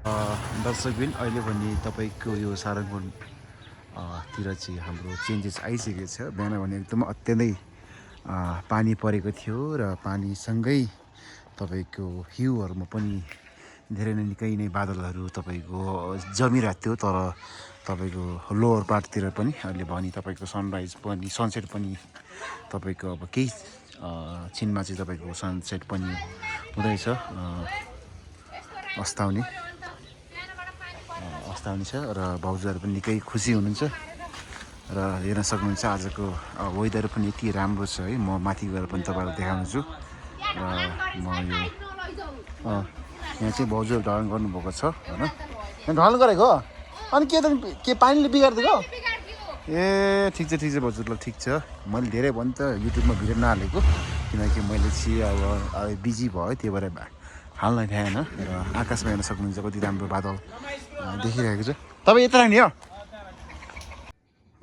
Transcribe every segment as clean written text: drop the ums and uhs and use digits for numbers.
दर्शकबिन अहिले भने तपाईँको यो सारङ्गपुर तिर चाहिँ हाम्रो चेन्जेस आइसकेको छ। बिहान भने एकदम अत्यन्तै पानी परेको थियो र पानीसँगै तपाईँको हिउँहरूमा पनि धेरै नै निकै नै बादलहरू तपाईँको जमिरहेको थियो। तर तपाईँको लोवर पार्टतिर पनि अहिले भने तपाईँको सनराइज पनि सनसेट पनि तपाईँको अब केही छिनमा चाहिँ तपाईँको सनसेट पनि हुँदैछ। अस्ताउने छ र भाउजूहरू पनि निकै खुसी हुनुहुन्छ र हेर्न सक्नुहुन्छ आजको वेदर पनि यति राम्रो छ है। म माथि गएर पनि तपाईँलाई देखाउँछु र म यो यहाँ चाहिँ भाउजूहरू ढलन गर्नुभएको छ होइन। यहाँ ढलन गरेको अनि के पानीले बिगारिदिएको? ए ठिक छ भाउजू, ल ठिक छ। मैले धेरै भयो नि त युट्युबमा भिडियो नहालेको, किनकि मैले चाहिँ अब बिजी भयो, त्यही भएर हाल्न भ्याएन। र आकाशमा हेर्न सक्नुहुन्छ कति राम्रो बादल देखिरहेको छ। तपाईँ यता राख्ने हो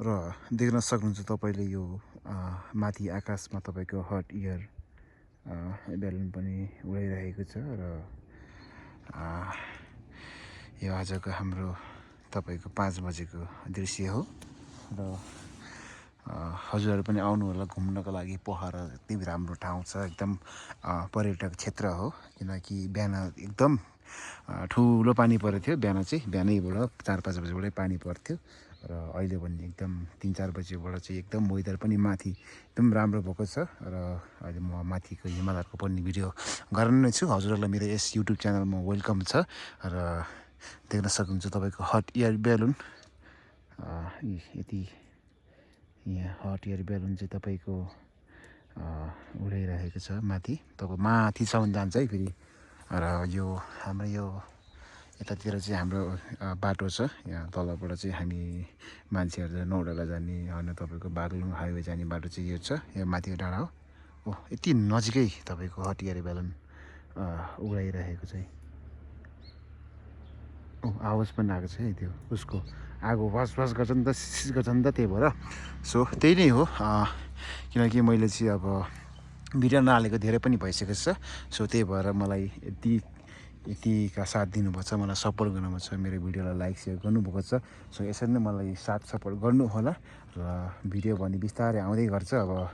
र देख्न सक्नुहुन्छ तपाईँले यो माथि आकाशमा तपाईँको हट एयर बेलुन पनि उडाइरहेको छ। र यो आजको हाम्रो तपाईँको 5 बजेको दृश्य हो र हजुरहरू पनि आउनु होला घुम्नको लागि। पोखरा एकदम राम्रो ठाउँ छ, एकदम पर्यटक क्षेत्र हो, किनकि बिहान एकदम ठुलो पानी परेको थियो। बिहानैबाट 4-5 बजीबाटै पानी पर्थ्यो र अहिले पनि एकदम 3-4 बजीबाट चाहिँ एकदम वेदर पनि माथि एकदम राम्रो भएको छ। र अहिले म माथिको हिमालयको पनि भिडियो गर्न नै छु। हजुरहरूलाई मेरो यस युट्युब च्यानलमा वेलकम छ र देख्न सक्नुहुन्छ तपाईँको हट एयर बेलुन। यति यहाँ हट एयर बेलुन चाहिँ तपाईँको उडाइरहेको छ माथि। तपाईँ माथिसम्म जान्छ है फेरि। र यो हाम्रो यो यतातिर चाहिँ हाम्रो बाटो छ, यहाँ तलबाट चाहिँ हामी मान्छेहरू नौडाँडा जाने होइन तपाईँको बागलुङ हाइवे जाने बाटो चाहिँ यो छ। यो माथिको डाँडा हो। ओह यति नजिकै तपाईँको हट एयर बेलुन उडाइरहेको चाहिँ आवाज पनि आएको छ है। त्यो उसको आगो वास गर्छ नि त, सिस गर्छ नि त, त्यही भएर। सो त्यही नै हो, किनकि मैले चाहिँ अब भिडियो नहालेको धेरै पनि भइसकेको छ। सो त्यही भएर मलाई यतिका साथ दिनुभएको छ, मलाई सपोर्ट गर्नुभएको छ, मेरो भिडियोलाई लाइक सेयर गर्नुभएको छ। सो यसरी नै मलाई साथ सपोर्ट गर्नु होला र भिडियो भने बिस्तारै आउँदै गर्छ। अब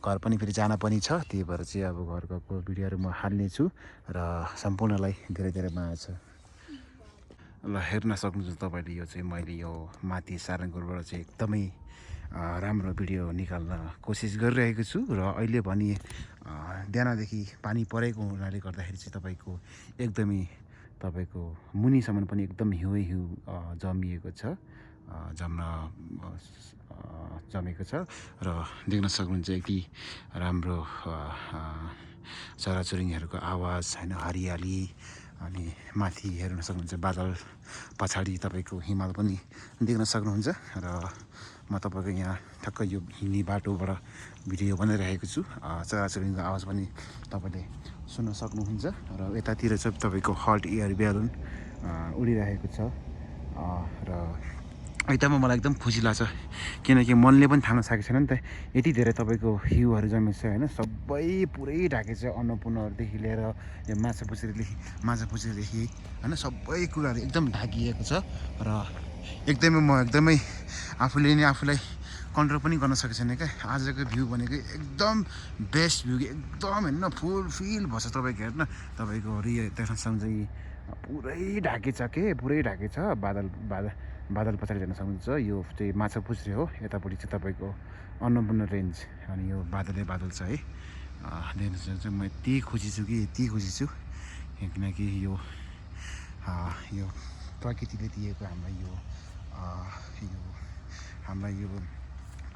घर पनि फेरि जान पनि छ, त्यही भएर चाहिँ अब घरको भिडियोहरू म हाल्नेछु र सम्पूर्णलाई धेरै धेरै माया छ। ल हेर्न सक्नुहुन्छ तपाईँले, यो चाहिँ मैले यो माथि सारङ्गपुरबाट चाहिँ एकदमै राम्रो भिडियो निकाल्न कोसिस गरिरहेको छु। र अहिले भने बिहानदेखि पानी परेको हुनाले गर्दाखेरि चाहिँ तपाईँको एकदमै तपाईँको मुनिसम्म पनि एकदम हिउँ जमिएको छ, जमेको छ। र देख्न सक्नुहुन्छ यति राम्रो चराचुरुङ्गीहरूको आवाज होइन, हरियाली। अनि माथि हेर्न सक्नुहुन्छ बादल, पछाडि तपाईँको हिमाल पनि देख्न सक्नुहुन्छ। र म तपाईँको यहाँ ठक्क यो हिँड्ने बाटोबाट भिडियो बनाइरहेको छु। चराचुरुङ्गीको आवाज पनि तपाईँले सुन्न सक्नुहुन्छ। र यतातिर चाहिँ तपाईँको हट एयर बेलुन उडिरहेको छ। र एकदमै मलाई एकदम खुसी लाग्छ, किनकि मनले पनि थाम्न सकेको छैन नि त, यति धेरै तपाईँको हिउँहरू जमेको छ होइन। सबै पुरै ढाकेको छ, अन्नपूर्णहरूदेखि लिएर यो माछापुछ्रीदेखि होइन, सबै कुराहरू एकदम ढाकिएको छ। र एकदमै आफूलाई कन्ट्रोल पनि गर्न सकेको छैन क्या। आजको भ्यू भनेको एकदम बेस्ट भ्यू, एकदम होइन फुलफिल भएछ तपाईँको। हेर्न तपाईँको देख्न सक्नुहुन्छ पुरै ढाकेछ के, पुरै ढाकेछ। बादल पछाडि हेर्न सक्नुहुन्छ, यो चाहिँ माछापुछ्री हो, यतापट्टि चाहिँ तपाईँको अन्नपूर्ण रेन्ज। अनि यो बादल छ है। देख्न सक्नुहुन्छ म यति खुसी छु किनकि यो प्रकृतिले दिएको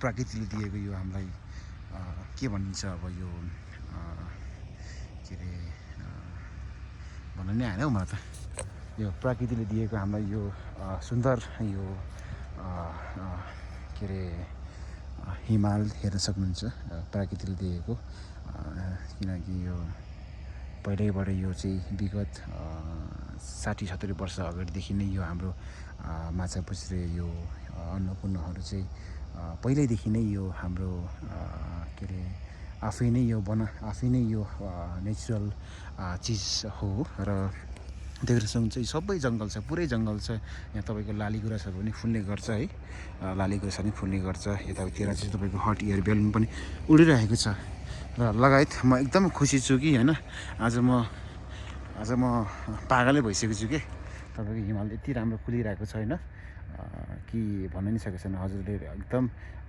प्रकृतिले दिएको यो हामीलाई के भनिन्छ अब यो के अरे भन्नु नै आएन हौ मलाई त। यो प्रकृतिले दिएको हामीलाई यो सुन्दर यो के अरे हिमाल हेर्न सक्नुहुन्छ, प्रकृतिले दिएको। किनकि यो पहिल्यैबाट यो चाहिँ विगत 60-70 वर्ष अगाडिदेखि नै यो हाम्रो माछापुछ्रे यो अन्नपूर्णहरू चाहिँ पहिल्यैदेखि नै यो हाम्रो के अरे आफै नै यो नेचुरल चिज हो। र देख्न सक्नुहुन्छ यो सबै जङ्गल छ, पुरै जङ्गल छ। यहाँ तपाईँको लाली गुराँसहरू पनि फुल्ने गर्छ है, लाली गुराँसहरू पनि फुल्ने गर्छ। यतातिर चाहिँ तपाईँको हट एयर बेलुन पनि उडिरहेको छ र लगायत म एकदम खुसी छु कि होइन आज म पागलै भइसकेको छु कि तपाईँको हिमाल यति राम्रो खुलिरहेको छ होइन कि भन्न नि सकेको छैन। हजुरले एकदम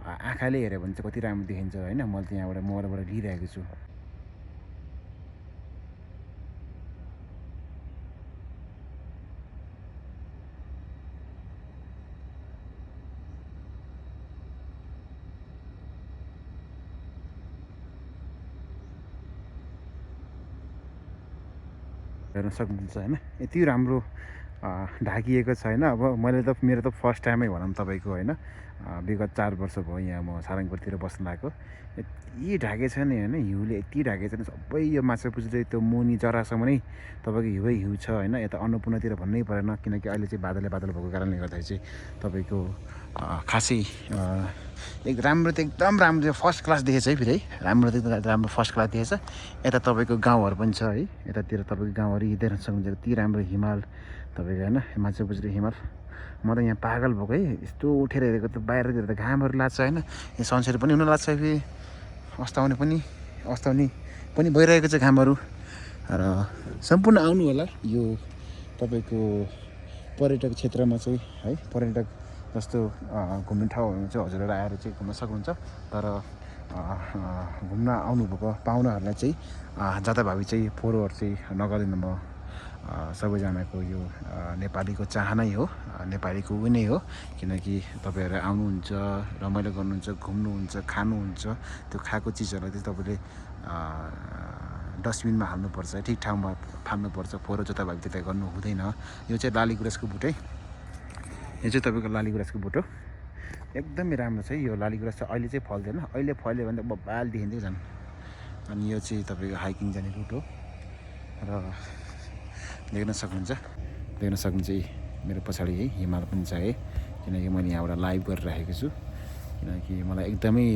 आँखाले हेऱ्यो भने चाहिँ कति राम्रो देखिन्छ होइन। मैले चाहिँ यहाँबाट मोबाइलबाट लिइरहेको छु। हेर्न सक्नुहुन्छ होइन यति राम्रो ढाकिएको छ होइन। अब मेरो त फर्स्ट टाइमै भनौँ तपाईँको होइन, विगत 4 वर्ष भयो यहाँ म सारङपुरतिर बस्न लागेको। यति ढाकेको छ नि होइन, हिउँले यति ढाकेको छ नि सबै यो माछापुच्छ्रे त्यो मुनि जरासम्म नै तपाईँको हिउँ हिउँ छ होइन। यता अन्नपूर्णतिर भन्नै परेन किनकि अहिले चाहिँ बादल भएको कारणले गर्दाखेरि चाहिँ तपाईँको खासै एक राम्रो त एकदम राम्रो फर्स्ट क्लास देखेछ है। फेरि है राम्रो त राम्रो फर्स्ट क्लास देखेछ। यता तपाईँको गाउँहरू पनि छ है, यतातिर तपाईँको गाउँहरू देख्न सक्नुहुन्छ यति राम्रो हिमाल तपाईँको होइन, माछापुच्छ्रे हिमाल। म त यहाँ पागल भएको है, यस्तो उठेर हेरेको त बाहिरतिर त घामहरू लाग्छ होइन, यहाँ सनसेट पनि हुन लाग्छ। फेरि अस्ताउने पनि भइरहेको छ घामहरू। र सम्पूर्ण आउनु होला यो तपाईँको पर्यटक क्षेत्रमा चाहिँ है, पर्यटक जस्तो घुम्ने ठाउँहरू चाहिँ हजुरहरू आएर चाहिँ घुम्न सक्नुहुन्छ। तर घुम्न आउनुभएको पाहुनाहरूलाई चाहिँ जताभावी चाहिँ फोहोरहरू चाहिँ नगरिदिनु म सबैजनाको यो नेपालीको चाहनै हो, नेपालीको उयो नै हो। किनकि तपाईँहरू आउनुहुन्छ, रमाइलो गर्नुहुन्छ, घुम्नुहुन्छ, खानुहुन्छ, त्यो खाएको चिजहरूलाई चाहिँ तपाईँले डस्टबिनमा हाल्नुपर्छ, ठिक ठाउँमा फाल्नुपर्छ। फोहोर जताभावी त्यता गर्नु हुँदैन। यो चाहिँ लाली गुराँसको बुट है, यो चाहिँ तपाईँको लाली गुराँसको बुट हो। एकदमै राम्रो छ यो लाली गुराँस चाहिँ। अहिले चाहिँ फल्दैन, अहिले फल्यो भने त बब्बाल देखिन्थ्यो झन्। अनि यो चाहिँ तपाईँको हाइकिङ जाने रुट हो र देख्न सक्नुहुन्छ मेरो पछाडि है हिमाल पनि छ है। किनकि मैले यहाँबाट लाइभ गरिराखेको छु, किनकि मलाई एकदमै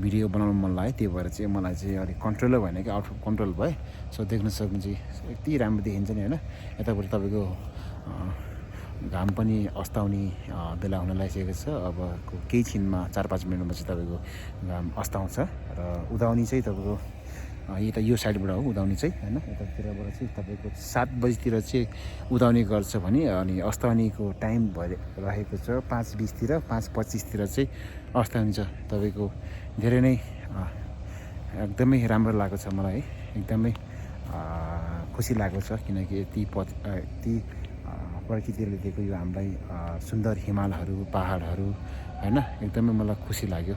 भिडियो बनाउनु मन लाग्यो। त्यही भएर चाहिँ मलाई चाहिँ अलिक कन्ट्रोलै भएन कि आउट अफ कन्ट्रोल भयो। सो देख्न सक्नुहुन्छ यति राम्रो देखिन्छ नि होइन। यतापट्टि तपाईँको घाम पनि अस्ताउने बेला हुन लागिसकेको छ। अब केही छिनमा 4-5 मिनटमा चाहिँ तपाईँको घाम अस्ताउँछ र उदाउने चाहिँ तपाईँको यो साइडबाट हो उदाउने चाहिँ होइन। यतातिरबाट चाहिँ तपाईँको 7 बजीतिर चाहिँ उदाउने गर्छ भने अनि अस्ताउनेको टाइम रहेको छ 5:20तिर, 5:25तिर चाहिँ अस्ताउने छ। तपाईँको धेरै नै एकदमै राम्रो लागेको छ मलाई है, एकदमै खुसी लागेको छ। किनकि यति प्रकृतिले दिएको यो हामीलाई सुन्दर हिमालहरू, पहाडहरू होइन, एकदमै मलाई खुसी लाग्यो।